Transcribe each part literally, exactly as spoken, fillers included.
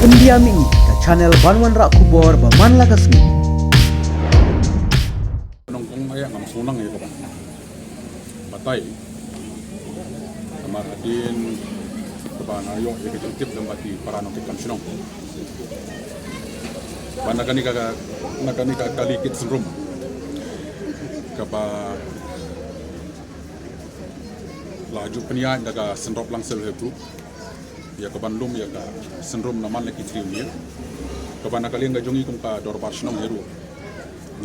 India Mini, ka channel ban wanrah khubor ba man la ka sngi. Nongkong aya ngam sunang ïa ka ba batai. Namar hadien kaba nga ïoh ïa ka jingtip lem bad ki para nongkitkam shnong ba na kane ka, na kane ka kali kit syndrom kaba la ju pynïaid da ka Seng Roplangsel Help Group ïa ka ban lum ïa ka syndrom na man la ki three year, kaba na ka liang ka jong ngi kum ka dorbar shnong hi ruh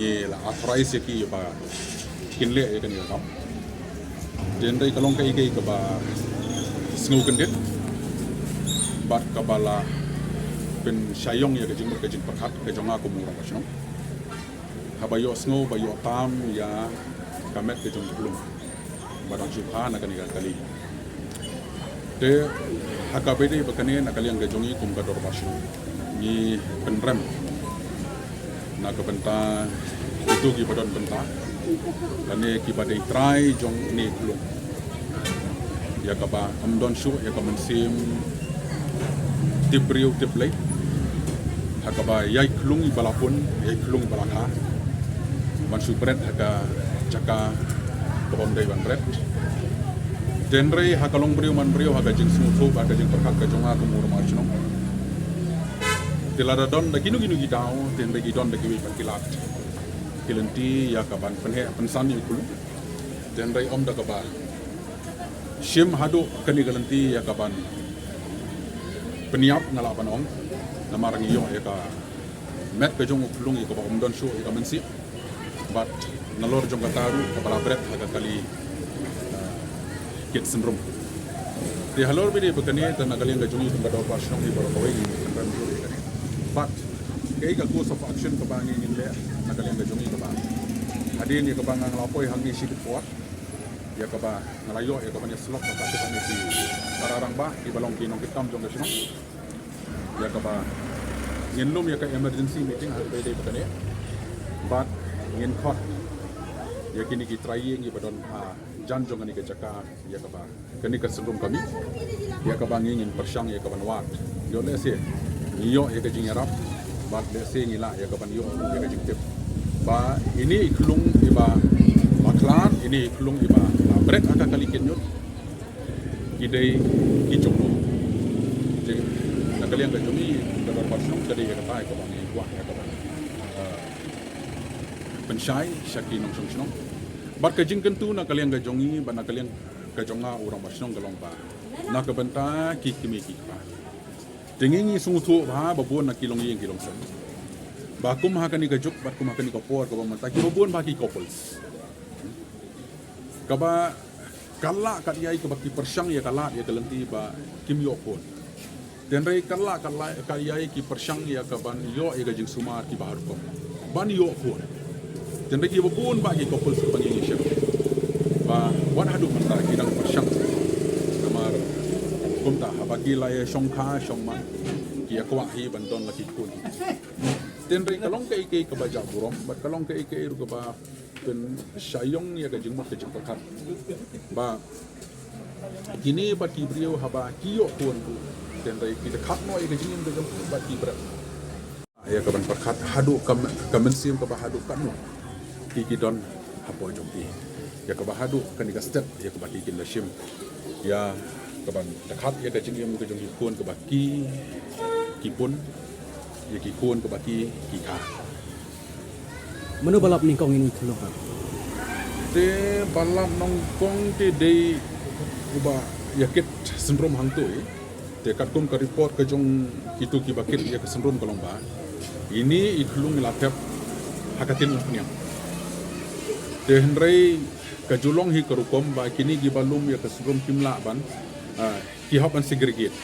ngi la authorize ïa ki ba kin leh ïa kane ka kam. Te hynrei ka long kaei kaei kaba sngewkyndit bad kaba la pynshai ïong ïa ka jingmut ka jingpyrkhat ka jong nga kum u rangbah shnong. Haba ïohsngew ba ïoh tam ïa ka met ka jong u khyllung ba dang shu kha na kane ka kali. Te ha kaba ïadei bad kane, na ka liang ka jong ngi kum ka dorbar shnong ngi pynrem na ka bynta kito kiba don bynta lane kiba dei trai jong une u khyllung, ïa kaba ym don shuh ïa ka mynsiem tip briew tip Blei, ha kaba ïa i khyllung iba la pun, ïa i khyllung iba la kha, ban shu bret ha ka jaka kaba ym dei ban bret. Te hynrei ha ka long briew man briew, ha ka jingsngewthuh bad ka jingpyrkhat ka jong nga kum u rangbah shnong, te lada don da kino kino ki daw, te hynrei ki don da kiwei pat ki lad ki lynti ïa ka ban pynheh pynsan ïa u khyllung. Te hynrei ym da kaba shim haduh kane ka lynti ïa ka ban pynïap, nga lah ban ong, namar ngi ïoh ïa ka met ka jong u khyllung ïa kaba ym don shuh ïa ka mynsiem. Bad nalor jong kata ruh kaba la bret ha ka kali, ah, kit syndrom. Te halor ba ïadei bad kane, te na ka liang ka jong ngi kum ka dorbar shnong hi baroh kawei ngi pynrem ruh ïa kane. Bad kaei ka course of action kaba ngi ngin leh na ka liang ka jong ngi kaba, hadien ïa kaba nga la poi hangne shibit por, ïa kaba nga la ïoh ïa ka ban ïasyllok bad katto katne ki para rangbah kiba long ki nongkitkam jong ka shnong, ïa kaba ngin lum ïa ka emergency meeting ha kaba ïadei bad kane bad ngin khot ïa kine ki trai ïing kiba don hajan jong kane ka jaka, ïa kaba kane ka syndrom ka mih, ïa kaba ngi ngin pyrshang ïa ka ban wad. Ïoh lehse ngi ïoh ïa ka jingïarap bad lehse ngi lah ïa ka ban ïoh ïa ka jingtip ba ine i khyllung iba la khlad, ine i khyllung iba la bret ha ka kali kit ñiut, ki dei ki jong no. Te na ka liang ka jong ngi kum ka dorbar shnong ka dei ïa kata ïa kaba ngi kwah ïa ka ban, ah, pynshai sha ki nongshong shnong. Bad ka jingkyntu na ka liang ka jong ngi bad na ka liang ka jong nga u rangbah shnong ka long ba na ka bynta ki kmie ki kpa, te ngi ngi sngewthuh bha ba bun na ki longïing ki longsem ba kum ha kane ka juk bad kum ha kane ka por kaba mynta kiba bun bha ki couples kaba kat lah kat ïai kaba ki pyrshang ïa ka lad ïa ka lynti ba kim ïoh khun. Te hynrei kat lah kat lah kat ïai ki pyrshang ïa ka ban ïoh ïa ka jingsumar kiba har rukom ban ïoh khun. Te hynrei kiba bun bah ki couples kiba ngi ngi shem ba wat haduh mynta ki dang pyrshang. Namar kumta haba ki la ïa shongkha shongman ki ïa kwah hi ban don la ki khun. Te hynrei ka long kaei kaei kaba jah burom bad ka long kaei kaei ruh kaba pynshai ïong ïa ka jingmut ka jingpyrkhat ba kine bad ki briew haba ki ïoh khun ruh, te hynrei ki da khap noh ïa ka jingim ka jong ki bad ki bret ïa ka ban pyrkhat haduh ka, ka mynsiem kaba haduh katno ki ki don hapoh jong ki, ïa kaba haduh kane ka step ïa kaba ki kin da shim ïa ka ban da khap ïa ka jingim ka jong ki khun kaba ki ki pun, ïa ki khun kaba ki ki kha. Mano ba lap nyngkong ïa i khyllung ha? Te ba lap nyngkong te dei uba ïa kit syndrom hangto. Te katkum ka report ka jong kito kiba kit ïa ka syndrom ka long ba ine i khyllung i la thep ha ka ktien umphniang. Te hynrei ka ju long hi ka rukom ba kine kiba lum ïa ka syndrom kim lah ban, ah, ki hap ban segregate.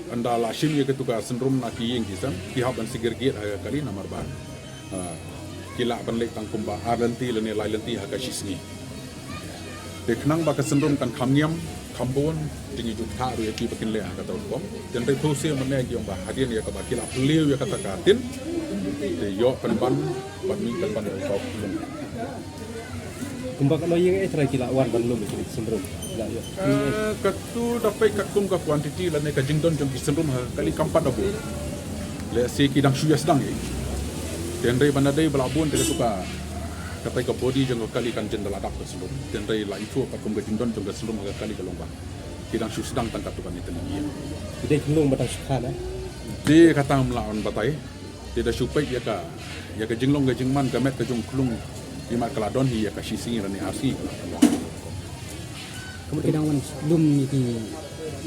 Ynda la shim ïa katu ka syndrom na ki ïing ki sem, ki hap ban segregate ha ka kali namar ba, ah, ki lah ban leit tang kumba ar lynti lane lai lynti ha ka shi sngi. Te khnang ba ka syndrom kan kham ngiam kham bun, te ngi ju ktah ruh ïa ki ba kin leh ha kata ka rukom. Te hynrei pynban mynne ngi ong ba hadien ïa kaba ki la plie ïa kata ka ktien, te ïoh pynban ban mih pynban ïa u khyllung. Kumba katno ïing eh trai ki la wan ban lum ïa ki syndon. La ïa. Eh, katu da peit katkum ka quantity lane ka jingdon jong ki syndon ha kali kam pat da bun. Lehse ki dang shu ïa sdang ïa. Te hynrei ban da dei ba la bun te katu ka, katai ka body jong ka kali kan jin da la dap ka syndon. Te hynrei la ithuh katkum ka jingdon jong ka syndon ha ka kali ka long ba ki dang shu sdang tang katu kane tang ïa. Ki dei khunlung ba dang shu kha na. Te kata ngam lah ban batai. Te da shu peit ïa ka, ïa ka jinglong ka jingman ka met ka jong khunlung, imat ka la don hi ïa ka shi sngi lane ar sngi ka la don. Ka mut ki dang wan lum ïa ki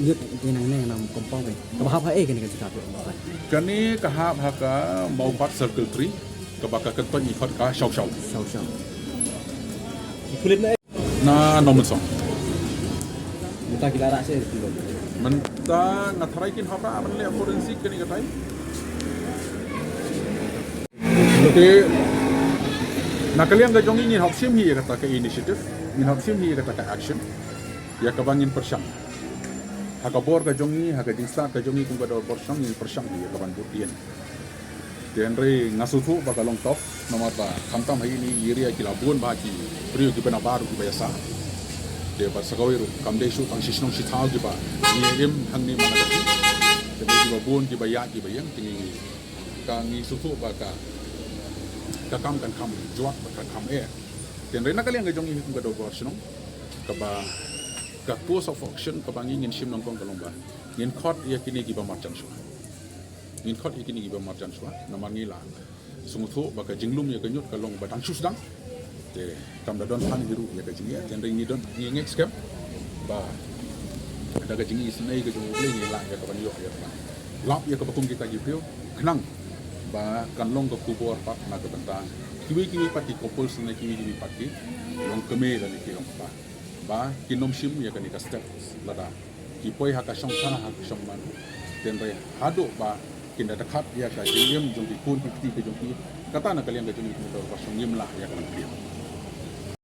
ñiut ki nangne na compound eh. Kaba hap ha eh kane ka jaka. Kane ka hap ha ka Mawpat Circle three, kaba ka kyntoit ngi khot ka Shaw Shaw. Shaw Shaw. Ki pulit na Na Norman Song. Mynta ki la rah seh ki. Mynta nga tharai kin hap rah ban leh forensic kane katai. Te na ka liang ka jong ngi ngin hap shim hi ïa kata ka initiative, ngin hap shim hi ïa kata ka action. Ïa kaba ngin pyrshang. Ha ka bor ka jong ngi, ha ka jingstad ka jong ngi kum ka dor bor shong ngin pyrshang hi ïa kaban bud dien. Te hynrei nga sngewthuh ba ka long tough, namar ba khamtam ha ine i area ki la bun bha ki briew kiba nabar kiba ïa sah. Te bad sa kawei ruh kam dei shuh tang shi shnong shi thaw kiba ngi im hangne man la ka. Te dei kiba bun kiba ïaid kiba ïeng te ngi ka ngi sngewthuh ba ka ka kam kan kham jwat ba kan kham eh. Te hynrei na ka liang ka jong ngi kum ka dor bor shnong kaba ka course of action kaba ngi ngin shim nyngkong ka long ba ngin khot ïa kine kiba marjan shuwa. Ngin khot ïa kine kiba marjan shuwa, namar ngi la sngewthuh ba ka jinglum ïa ka ñiut ka long ba dang shu sdang. Te kam da don than hi ruh ïa ka jingeh, te hynrei ngi don ngi ngeit skhem ba da ka jingisynei ka jong U Blei ngi lah ïa kaban ïoh ïa kaban lap ïa kaba kum kita ki briew khnang ba kan long ka khubor pat na ka bynta kiwei kiwei pat ki couples ne kiwei kiwei pat ki longkmie lane ki longkpa. Ba kin ym shim ïa kane ka step lada ki poi ha ka shongkha ha ka shongman. Te hynrei haduh ba kin da dkhot ïa ka jingim jong ki khun ki kti ka jong ki. Kata na ka liang ka jong ki kin da ba shong ngim lah ïa ka long.